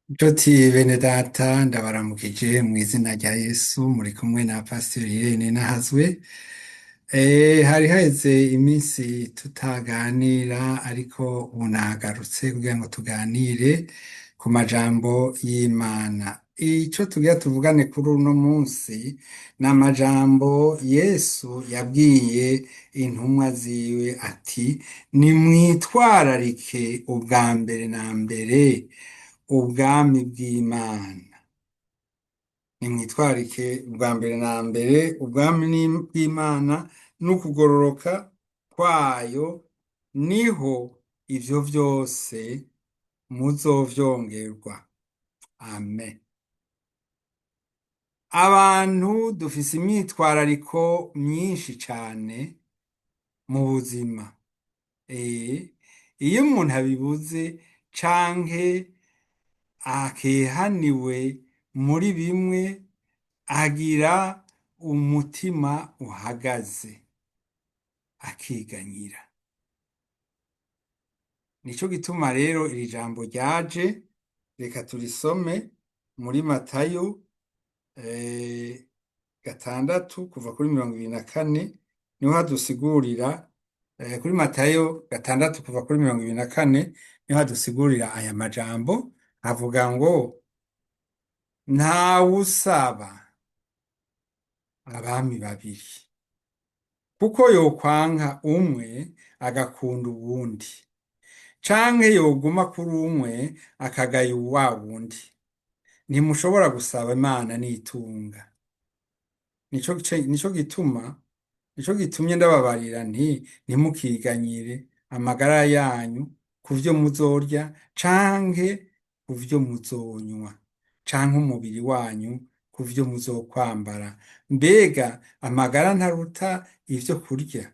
Nshuti bene data, ndabaramukije mu izina rya Yesu. Muri kumwe na Pasiteri Irene Nahazwe. Hari haheze iminsi tutaganira, ariko ubu nagarutse kugira ngo tuganire ku majambo y'Imana. Ico tugira tuvugane kuri uno munsi ni amajambo Yesu yabwiye intumwa ziwe ati: "Nimwitwararike ubwa mbere na mbere ubwami bw'Imana." Nimwitwararike ubwa mbere na mbere ubwami bw'Imana n'ukugororoka kwayo, niho ivyo vyose muzovyongerwa. Amen. Abantu dufise imyitwarariko myinshi cane mu buzima. Iyo umuntu abibuze canke akehaniwe muri bimwe, agira umutima uhagaze, akiganyira. Nico gituma rero iri jambo ryaje. Reka turisome muri Matayo 6, kuva kuri 24, niho hadusigurira. Kuri Matayo 6 kuva kuri 24 niho hadusigurira aya majambo. Avuga ngo: "Ntawusaba abami babiri, kuko yokwanka umwe agakunda uwundi, canke yoguma kuri umwe akagaya wa wundi. Ntimushobora gusaba Imana n'itunga." Nico gitumye ndababarira nti: "Ntimukiganyire amagara yanyu kuvyo muzorya canke kuvyo muzonywa, canke umubiri wanyu kuvyo muzokwambara. Mbega amagara ntaruta ivyo kurya,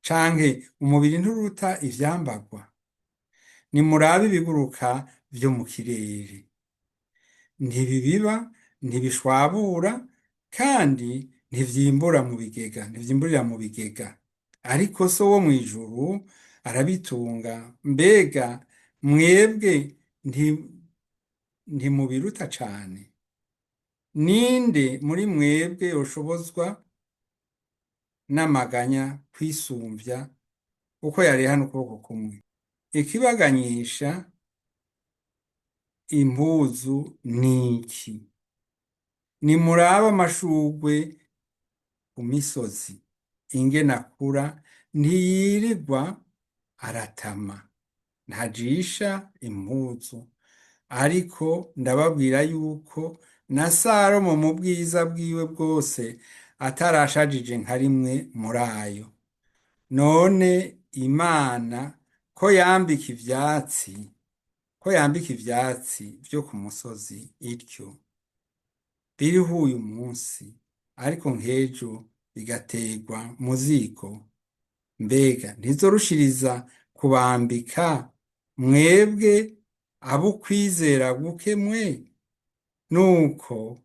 canke umubiri nturuta ivyambarwa? Nimurabe ibiguruka vyo mu kirere: ntibibiba, ntibishwabura, kandi ntivyimbura mu bigega, ntivyimburira mu bigega, ariko So wo mw'ijuru arabitunga. Mbega mwebwe ntimubiruta cane? Ninde muri mwebwe yoshobozwa n'amaganya kwisumvya uko yareha n'ukuboko kumwe? Ikibaganyisha impuzu niki? Nimurabe amashurwe ku misozi ingene akura: ntiyirirwa aratama, ntajisha impuzu. Ariko ndababwira yuko na Salomo mu bwiza bwiwe bwose atarashajije nka rimwe muri ayo. None Imana ko yambika ivyatsi vyo ku musozi ityo, biriho uyu munsi, ariko nk'ejo bigaterwa mu ziko, mbega ntizorushiriza kubambika, mwebwe ab'ukwizera guke mwe? Nuko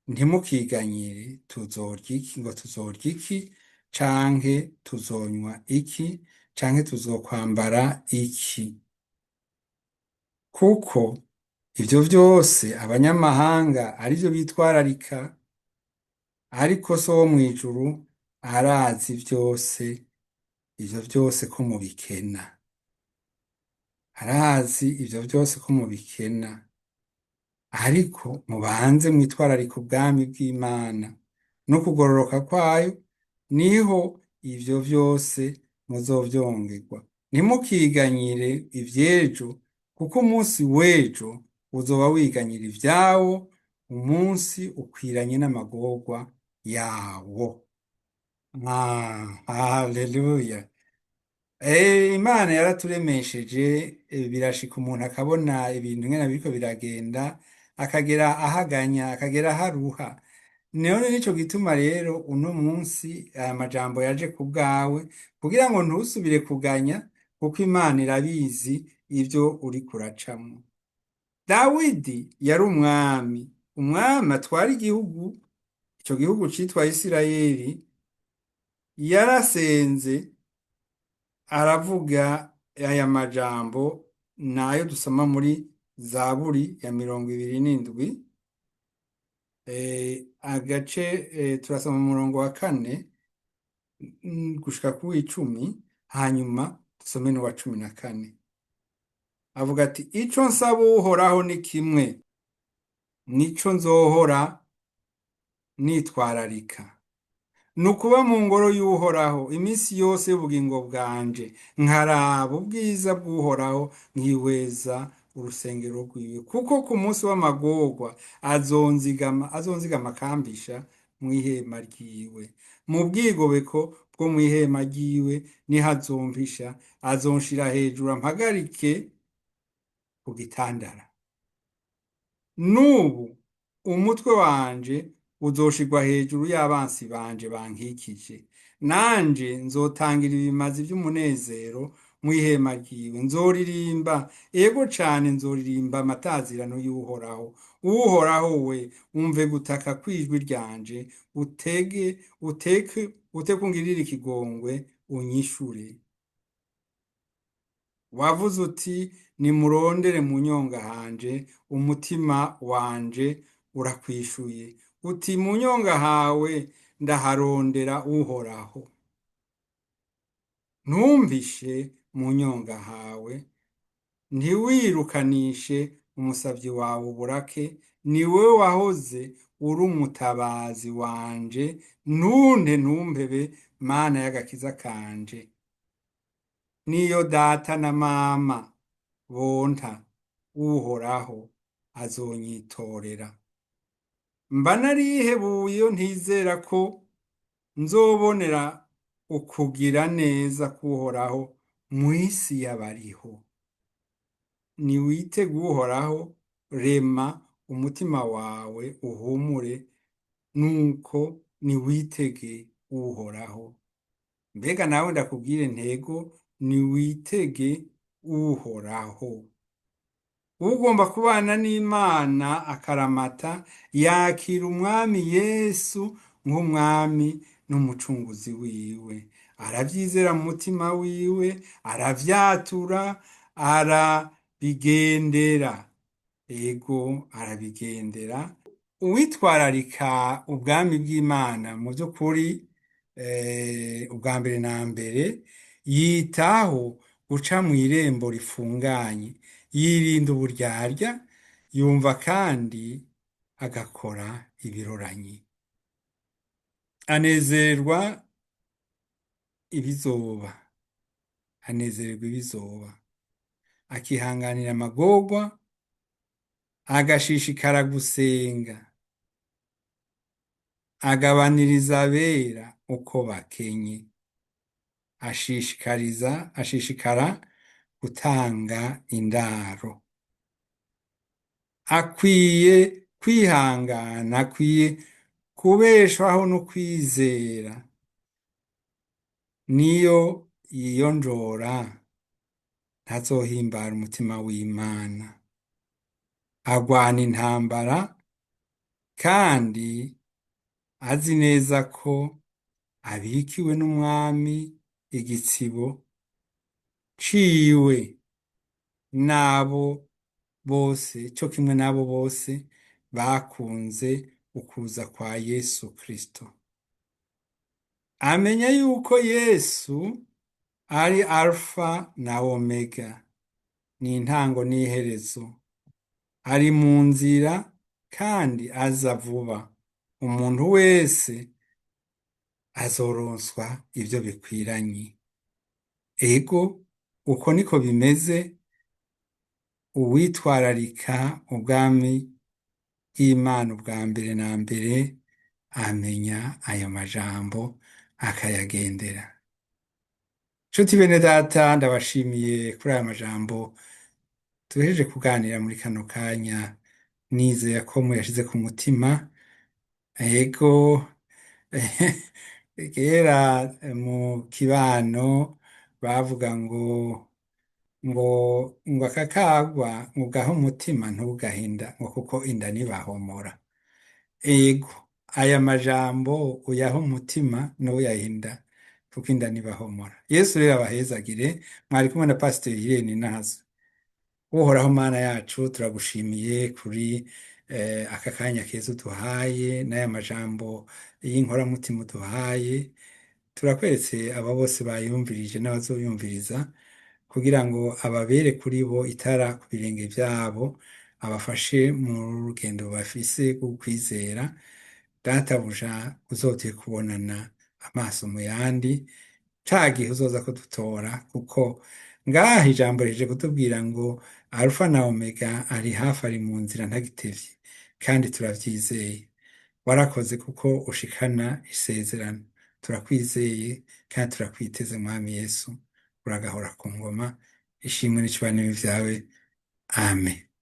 ntimukiganyire tuzorya iki, ngo tuzorya iki, canke tuzonywa iki, canke tuzokwambara iki. Kuko ivyo vyose abanyamahanga arivyo bitwararika, ariko So wo mw'ijuru arazi vyose ivyo vyose ko mubikena." Arazi ivyo vyose ko mubikena, ariko mubanze mwitwararike ubwami bw'Imana no kugororoka kwayo, niho ivyo vyose muzovyongerwa. Ntimukiganyire ivy'ejo, kuko umunsi w'ejo uzoba wiganyira ivyawo. Umunsi ukwiranye n'amagorwa yawo. Ah, haleluya! Imana yaraturemesheje. Birashika umuntu akabona ibintu ingene biriko biragenda, akagera ahaganya, akagera aharuha. None nico gituma rero uno munsi aya majambo yaje ku bwawe, kugira ngo ntusubire kuganya, kuko Imana irabizi ivyo uriko uracamwo. Dawidi yari umwami, umwami atwara igihugu, ico gihugu citwa Isirayeli. Yarasenze, aravuga aya majambo, nayo dusoma muri Zaburi ya 27, agace turasoma umurongo wa 4 gushika ku w'10, hanyuma dusome n'uwa 14. Avuga ati: "Ico nsaba Uhoraho ni kimwe, nico nzohora nitwararika, ni ukuba mu ngoro y'Uhoraho iminsi yose y'ubugingo bwanje, nkaraba ubwiza bw'Uhoraho, nkihweza urusengero rwiwe. Kuko ku munsi w'amagorwa azonzigama, azonzigama akambisha mw'ihema ryiwe. Mu bwigobeko bwo mw'ihema ryiwe niho azompisha, azonshira hejuru ampagarike ku gitandara. N'ubu umutwe wanje uzoshirwa hejuru y'abansi banje bankikije. Nanje nzotangira ibimazi vy'umunezero mw'ihema ryiwe. Nzoririmba, ego cane, nzoririmba amatazirano y'Uhoraho. Uhoraho we, umve gutaka kw'ijwi ryanje, utege uteke uteke ungirire ikigongwe, unyishure. Wavuze uti: Nimurondere mu nyonga hanje. Umutima wanje urakwishuye uti: Mu nyonga hawe ndaharondera Uhoraho. Ntumpishe mu nyonga hawe, ntiwirukanishe umusavyi wawe uburake. Ni wewe wahoze uri umutabazi wanje, ntunte, ntumpebe, Mana y'agakiza kanje. Niyo data na mama bonta, Uhoraho azonyitorera. Mba narihebuye iyo ntizera ko nzobonera ukugira neza k'Uhoraho mw'isi y'abariho. Niwitege Uhoraho, rema umutima wawe uhumure, nuko niwitege Uhoraho." Mbega nawe ndakubwire ntego, niwitege Uhoraho. Ugomba kubana n'Imana akaramata yakira Umwami Yesu nk'Umwami n'Umucunguzi wiwe. Aravyizera mu mutima wiwe, aravyatura, arabigendera. Ego, arabigendera. Uwitwararika ubwami bw'Imana mu by'ukuri, ubwa mbere na mbere yitaho guca mu irembo rifunganye, yirinda uburyarya, yumva kandi agakora ibiroranyi, anezerwa ibizoba, anezererwa ibizoba, akihanganira amagorwa, agashishikara gusenga, agabaniriza abera uko bakenye, ashishikariza, ashishikara gutanga indaro, akwiye kwihangana, akwiye kubeshwaho no kwizera. Niyo yiyonjora ntazohimbara umutima w'Imana. Agwana intambara kandi azi neza ko abikiwe n'Umwami igitsibo ciwe n'abo bose, co kimwe n'abo bose bakunze ukuza kwa Yesu Kristo. Amenya yuko Yesu ari Alfa na Omega, ni intango n'iherezo, ari mu nzira kandi aza vuba. Umuntu wese azoronswa ivyo bikwiranye. Ego, uko niko bimeze. Uwitwararika ubwami bw'Imana ubwa mbere na mbere amenya ayo majambo akayagendera. Nshuti bene data, ndabashimiye kuri aya majambo tuhejeje kuganira muri kano kanya. Nizeye ko muyashize ku mutima. Ego, kera mu kibano bavuga ngo aka kagwa ngo gahe umutima ntugahinda, ngo kuko inda ntibahomora. Ego, aya majambo uyahe umutima ntuyahinda, kuko inda ntibahomora. Yesu rero abahezagire. Mwari kumwe na Pasiteri Irene Nazo. Uhoraho Mana yacu, turagushimiye kuri aka kanya keza uduhaye n'aya majambo y'inkoramutima uduhaye. Turakweretse aba bose bayumvirije n'abazoyumviriza, kugira ngo ababere kuri bo itara ku birenge vyabo, abafashe mu rugendo bafise rwo kwizera. Databuja, uzoduhe kubonana amaso mu yandi ca gihe uzoza kudutora, kuko ngaha ijambo rije kutubwira ngo Alufa na Omega ari hafi, ari mu nzira, ntagitevye, kandi turavyizeye. Warakoze kuko ushikana isezerano. Turakwizeye kandi turakwiteze, Mwami Yesu. Uragahora ku ngoma, ishimwe n'icubahiro vyawe. Amen.